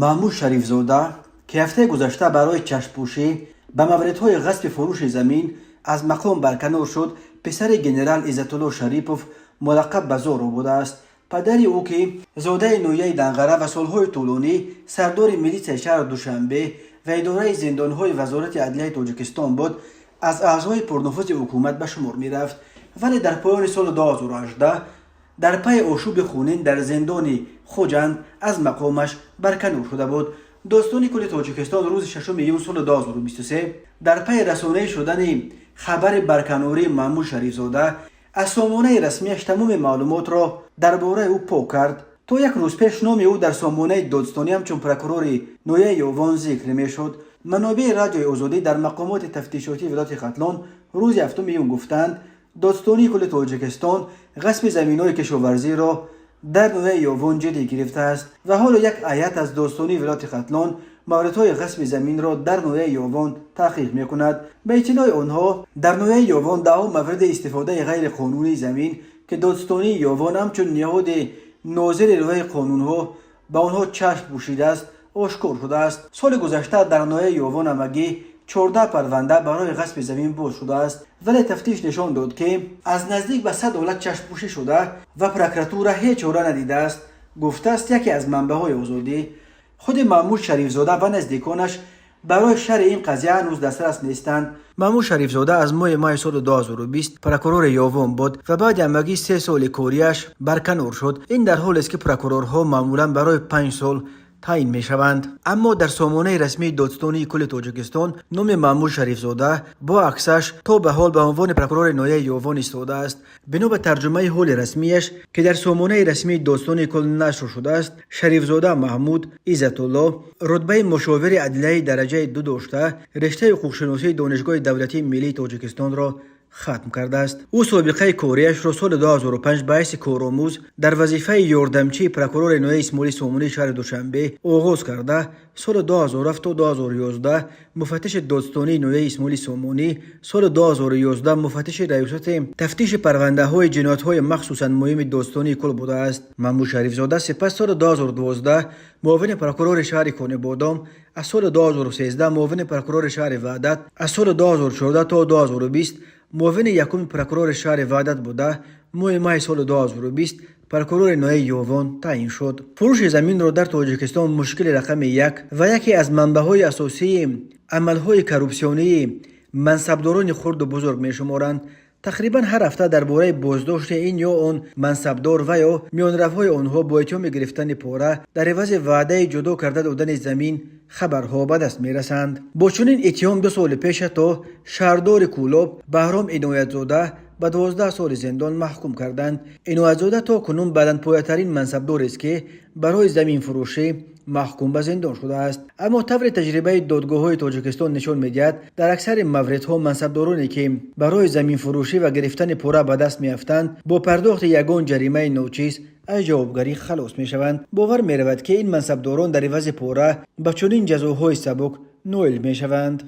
Маҳмуд Шарифзода, ки ҳафтаи гузашта барои чашмпӯшӣ ба мавридҳои ғасби фурӯши замин аз мақом барканор шуд, писари генерал Иззатулло Шарипов, мулаққаб ба Зоро, будааст. Падари ӯ, ки зодаи ноҳияи Данғара ва солҳои тӯлонӣ сардори милитсияи шаҳри Душанбе ва идораи зиндонҳои Вазорати адлияи Тоҷикистон буд, аз аъзои пурнуфузи ҳукумат ба шумор мерафт, вале дар поёни соли 2018 дар пайи ошӯби хунин дар зиндони Хуҷанд аз мақомаш барканор шуда буд. Додситонии кулли Тоҷикистон рӯзи 6 июн соли 2023 дар пайи расонаӣ шудани хабари барканории Маҳмуд Шарифзода аз сомонаи расмияш тамоми маълумотро дар бораи ӯ пок кард. То як рӯз пеш номи ӯ дар сомонаи додситонӣ ҳамчун прокурори ноҳияи Ёвон зикр мешуд. Манобеи Радиои Озодӣ дар мақомоти тафтишотии вилояти Хатлон рӯзи 7 июн гуфтанд, Додситонии кулли Тоҷикистон ғасби заминҳои кишоварзиро дар ноҳияи Ёвон ҷиддӣ гирифтааст ва ҳоло як ҳайат аз додситонии вилояти Хатлон мавридҳои ғасби заминро дар ноҳияи Ёвон таҳқиқ мекунад. Ба иттилои онҳо, дар ноҳияи Ёвон даҳҳо мавриди истифодаи ғайриқонунии замин, ки додситонии Ёвон ҳамчун ниҳоди нозири риояи қонунҳо ба онҳо чашм пӯшидааст, ошкор шудааст. Соли гузашта дар ноҳияи Ёвон ҳамагӣ 14 парванда барои ғасби замин боз шудааст, вале тафтиш нишон дод, ки аз наздик ба 100 ҳолат чашмпӯшӣ шуда ва прокуратура ҳеҷ чора надидааст, гуфтааст яке аз манбаъҳои Озодӣ. Худи Маҳмуд Шарифзода ва наздиконаш барои шарҳи ин қазия ҳанӯз дастрас нестанд. Маҳмуд Шарифзода аз моҳи майи соли 2020 прокурори Ёвон буд ва баъди ҳамагӣ 3 соли кориаш барканор шуд. Ин дар ҳолест, ки прокурорҳо маъмулан барои 5 сол таъин мешаванд. Аммо дар сомонаи расмии Додситонии кулли Тоҷикистон номи Маҳмуд Шарифзода бо аксаш то ба ҳол ба унвони прокурори ноҳияи Ёвон истодааст. Бино ба тарҷумаи ҳоли расмияш, ки дар сомонаи расмии додситонии кул нашр шудааст, Шарифзода Маҳмуд Иззатулло рутбаи мушовири адлияи дараҷаи ду дошта, рештаи ҳуқуқшиносии Донишгоҳи давлатии миллии Тоҷикистонро хатм кардааст. Ӯ собиқаи кориашро соли 2005 ба ҳайси коромӯз дар вазифаи ёрдамчии прокурори ноҳияи Исмоили Сомонии шаҳри Душанбе оғоз карда, соли 2007 то 2011 муфаттиши додситонии ноҳияи Исмоили Сомонӣ, соли 2011 муфаттиши раёсати тафтиши парвандаҳои ҷиноятҳои махсусан муҳими додситонии кул будааст. Маҳмуд Шарифзода сипас соли 2012 муовини прокурори шаҳри Конибодом, аз соли 2013 муовини прокурори шаҳри Ваҳдат, аз соли 2014 то 2020 муовини якуми прокурори шаҳри Ваҳдат буда, моҳи майи соли 2020 прокурори ноҳияи Ёвон таъин шуд. Фурӯши заминро дар Тоҷикистон мушкили рақами як ва яке аз манбаъҳои асосии амалҳои коррупсионии мансабдорони хурду бузург мешуморанд. Тақрибан ҳар ҳафта дар бораи боздошти ин ё он мансабдор ва ё миёнравҳои онҳо бо иттиҳоми гирифтани пора дар ивази ваъдаи ҷудо карда додани замин хабарҳо ба даст мерасанд. Бо чунин иттиҳом 2 соли пеш ҳатто шаҳрдори Кӯлоб Баҳром Иноятзода ба 12 соли зиндон маҳкум карданд. Иноятзода то кунун баландпоятарин мансабдорест, ки барои заминфурӯшӣ маҳкум ба зиндон шудааст. Аммо тавре таҷрибаи додгоҳҳои Тоҷикистон нишон медиҳад, дар аксари мавридҳо мансабдороне, ки барои заминфурӯшӣ ва гирифтани пора ба даст меафтанд, бо пардохти ягон ҷаримаи ночиз аз ҷавобгарӣ халос мешаванд. Бовар меравад, ки ин мансабдорон дар ивази пора ба чунин ҷазоҳои сабук ноил мешаванд.